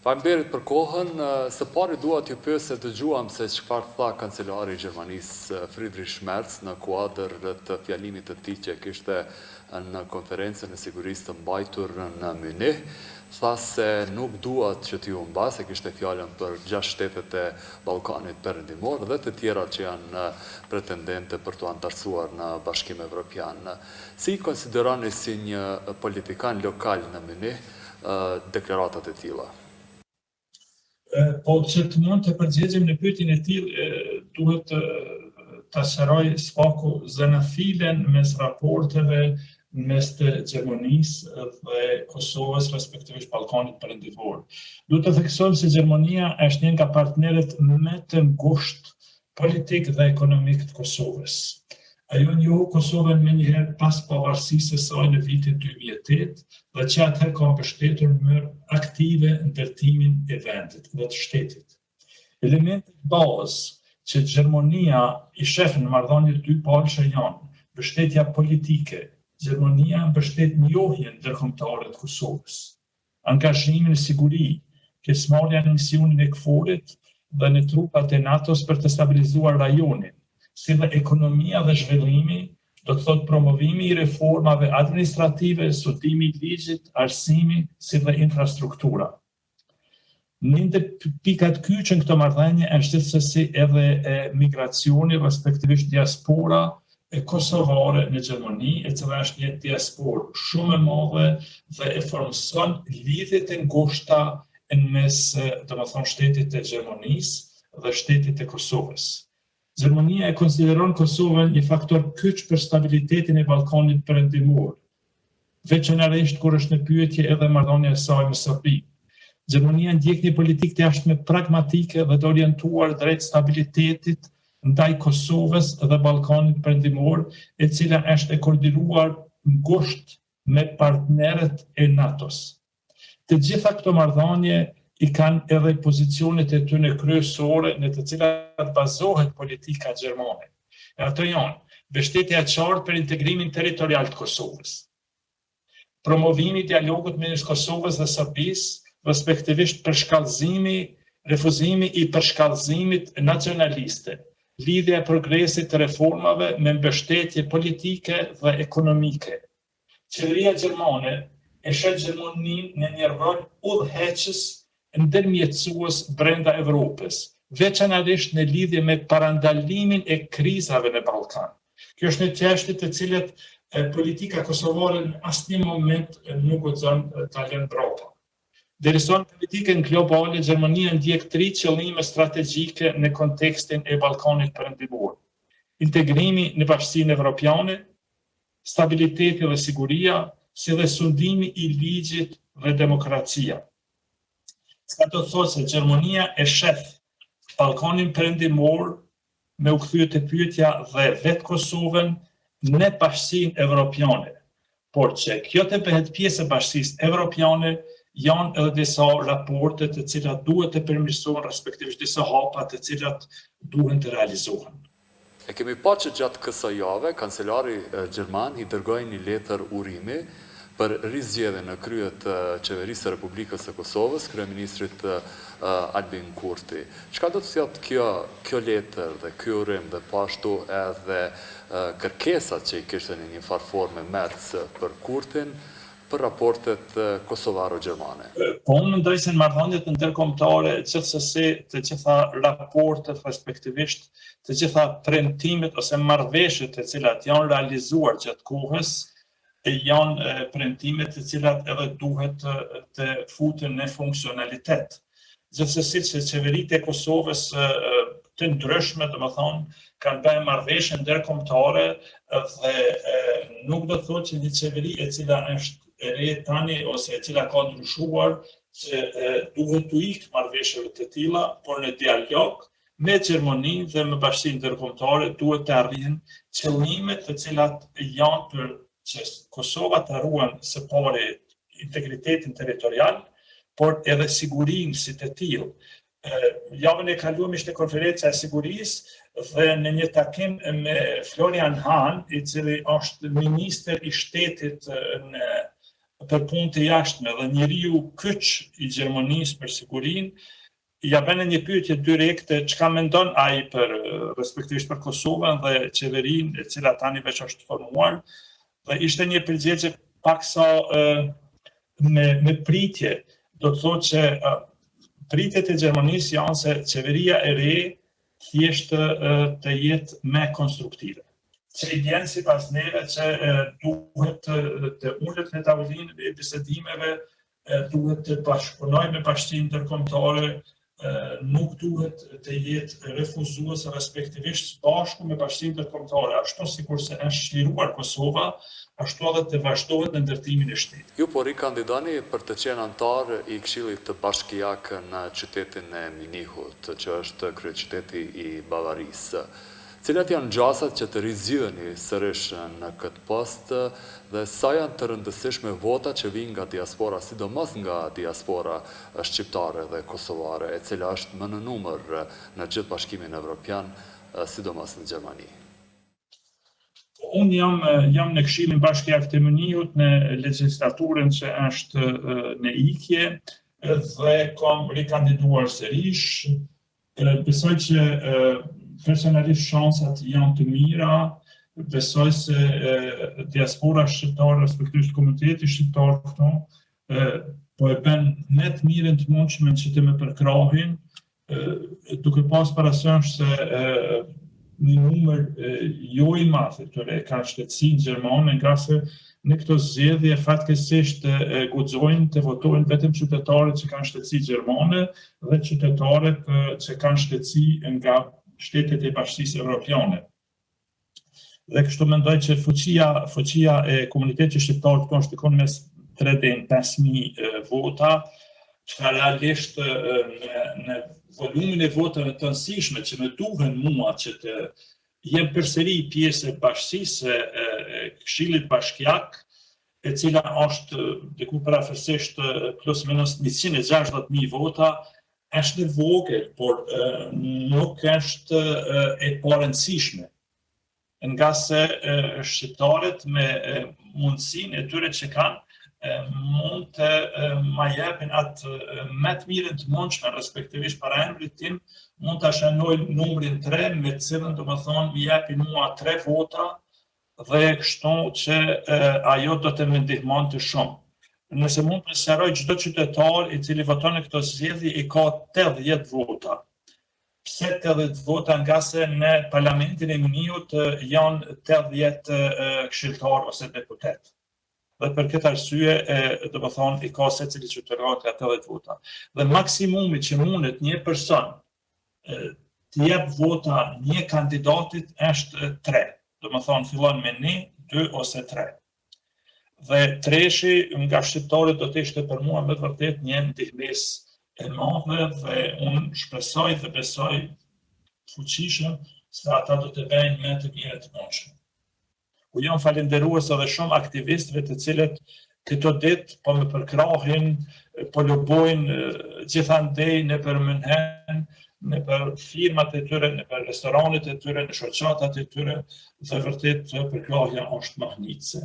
Faleminderit për kohën. Së pari dua t'ju pyes se dëgjuam se çfarë tha kancelari i Gjermanisë Friedrich Merz në kuadër të fjalimit të tij që e kishte në konferencën e sigurisë të mbajtur në Mynih. Tha se nuk duat që t'i humbas, e kishte fjalën për gjashtë shtetet e Ballkanit Perëndimor dhe të tjerat që janë pretendente për t'u anëtarësuar në Bashkim Evropian. Si i konsideroni si një politikan lokal në Mynih deklaratat e tilla? Po që të mund të përgjigjem në pyetjen e tillë, duhet ta sqaroj së paku zanafillën mes raporteve mes të Gjermanisë dhe Kosovës, respektivisht Ballkanit Perëndimor. Duhet të theksojmë se Gjermania është një nga partnerët më të ngushtë politik dhe ekonomik të Kosovës. Ajo njohu Kosovën menjëherë pas pavarësisë së saj në vitin 2008 dhe që atëherë ka mbështetur në mënyrë aktive ndërtimin e vendit dhe të shtetit. Elementet bazë që Gjermania i shef në marrëdhëniet dypalëshe janë mbështetja politike, Gjermania mbështet njohjen ndërkombëtare të Kosovës, angazhimi në siguri, pjesëmarrja në misionin e KFOR-it dhe në trupat e NATO-s për të stabilizuar rajonin, si dhe ekonomia dhe zhvillimi, do të thotë promovimi i reformave administrative, sundimi i ligjit, arsimi, si dhe infrastruktura. Një ndër pikat kyçe në këto marrëdhënie është gjithsesi edhe migracioni, respektivisht diaspora e kosovare në Gjermani, e cila është një diasporë shumë e madhe dhe e formëson lidhjet e ngushta në mes, domethënë, shtetit të Gjermanisë dhe shtetit të Kosovës. Gjermania e konsideron Kosovën një faktor kyç për stabilitetin e Ballkanit Perëndimor, veçanërisht kur është në pyetje edhe marrëdhënia e saj me Serbinë. Gjermania ndjek një politikë të jashtme pragmatike dhe të orientuar drejt stabilitetit ndaj Kosovës dhe Ballkanit Perëndimor, e cila është e koordinuar ngushtë me partnerët e NATO-s. Të gjitha këto marrëdhënie i kanë edhe pozicionet e tyre kryesore në të cilat bazohet politika gjermane. E ato janë mbështetja e qartë për integrimin territorial të Kosovës, promovimi i dialogut midis Kosovës dhe Serbisë, respektivisht përshkallëzimi, refuzimi i përshkallëzimit nacionaliste, lidhja e progresit të reformave me mbështetje politike dhe ekonomike. Qeveria gjermane e sheh Gjermaninë në një rol udhëheqës ndërmjetësues brenda Evropës, veçanërisht në lidhje me parandalimin e krizave në Ballkan. Kjo është një çështje të cilët politika kosovare në asnjë moment nuk guxon ta lënë mbrapa. Derisa në politikën globale Gjermania ndjek tri qëllime strategjike në kontekstin e Ballkanit Perëndimor: integrimi në Bashkësinë Evropiane, stabiliteti dhe siguria, si dhe sundimi i ligjit dhe demokracia. Çka do të thotë se Gjermania e shef Ballkanin Perëndimor me u kthye te pyetja dhe vetë Kosovën në Bashkësinë Evropiane, por që kjo të bëhet pjesë e Bashkësisë Evropiane janë edhe disa raporte të cilat duhet të përmirësohen, respektivisht disa hapa të cilat duhen të realizohen. E kemi pa që gjatë kësaj jave, kancelari gjerman i dërgoi një letër urimi për rizgjedhjen në krye të Qeverisë së Republikës së Kosovës, kryeministrit Albin Kurti. Çka do të thotë kjo kjo letër dhe ky urim dhe po ashtu edhe kërkesat që i kishte në një farë forme Merz për Kurtin për raportet kosovaro-gjermane? Po unë mendoj se në marrëdhëniet ndërkombëtare gjithsesi të gjitha raportet respektivisht të gjitha premtimet ose marrëveshjet të cilat janë realizuar gjatë kohës janë premtime të cilat edhe duhet të, të futen në funksionalitet. Gjithsesi që qeveritë e Kosovës të ndryshme, domethënë, kanë bërë marrëveshje ndërkombëtare dhe nuk do të thotë që një qeveri e cila është e re tani ose e cila ka ndryshuar që duhet t'u ikë marrëveshjeve të tilla, por në dialog me Gjermaninë dhe me bashkësinë ndërkombëtare duhet të arrihen qëllimet të cilat janë për që Kosova të ruan së pari integritetin territorial, por edhe sigurinë si të tillë. Javën e kaluar ishte konferenca e sigurisë dhe në një takim me Florian Hahn, i cili është ministër i shtetit në për punë të jashtme dhe njeriu kyç i Gjermanisë për sigurinë, ia bënë një pyetje direkte çka mendon ai për respektivisht për Kosovën dhe qeverinë e cila tani veç është formuar dhe ishte një përgjigje paksa me me pritje, do të thotë që pritjet e Gjermanisë janë se qeveria e re thjesht të jetë më konstruktive. Që i bjen sipas neve që duhet të, të ulet në tavolinën e bisedimeve, duhet të bashkëpunojë me bashkësinë ndërkombëtare, nuk duhet të jetë refuzues respektivisht së bashku me bashkësinë ndërkombëtare, ashtu sikurse është çliruar Kosova, ashtu edhe të vazhdohet në ndërtimin e shtetit. Ju po rikandidoni për të qenë anëtar i Këshillit Bashkiak në qytetin e Mynihut, që është kryeqyteti i Bavarisë. Cilat janë gjasat që të rizgjidheni sërish në këtë post dhe sa janë të rëndësishme votat që vijnë nga diaspora, sidomos nga diaspora shqiptare dhe kosovare, e cila është më në numër në gjithë Bashkimin Evropian, sidomos në Gjermani? Unë jam jam në Këshillin Bashkiak të Mynihut në legjislaturën që është në ikje dhe kam rikandiduar sërish. Besoj që personalisht shansat janë të mira, besoj se diaspora shqiptare, respektivisht komuniteti shqiptar këtu, po e bën më të mirën të mundshme që të më përkrahin, duke pas parasysh se një numër jo i madh i tyre kanë shtetësinë gjermane, ngase në këto zgjedhje fatkeqësisht guxojnë të votojnë vetëm qytetarët që kanë shtetësi gjermane dhe qytetarët që kanë shtetësi nga shtetet e Bashkësisë Evropiane. Dhe kështu mendoj që fuqia, fuqia e komunitetit shqiptar këtu është dikun mes 3 deri në 5000 vota, çka realisht në, në volumin e votave të rëndësishme që më duhen mua që të jem përsëri pjesë e bashkësisë e Këshillit Bashkiak, e cila është diku përafërsisht plus minus 160.000 vota, është e vogël, por nuk është e parëndësishme, ngase shqiptarët me mundësinë e tyre që kanë, mund të ma jepin atë më të mirën të mundshme, respektivisht para emrit tim, mund ta shënojnë numrin 3, me të cilën domethonë më jepin mua 3 vota, dhe kështu që ajo do të më ndihmonte shumë. Nëse mund të sqaroj çdo qytetar i cili voton në këto zgjedhje i ka 80 vota. Pse 80 vota ngase në parlamentin e Mynihut janë 80 këshilltarë ose deputetë. Dhe për këtë arsye, domethonë, i ka secili qytetar nga 80 vota. Dhe maksimumi që mundet një person t'i jep vota një kandidatit është 3. Domethonë, fillon me 1, 2 ose 3. Dhe treshi nga shqiptarët do të ishte për mua me të vërtetë një ndihmesë e madhe dhe unë shpresoj dhe besoj fuqishëm se ata do të bëjnë më të mirën të mundshme. U jam falënderues edhe shumë aktivistëve të cilët këto ditë po më përkrahin, po lobojnë gjithandej nëpër München, nëpër firmat e tyre, nëpër restoranet e tyre, në shoqatat e tyre, dhe vërtet përkrahja është mahnitëse.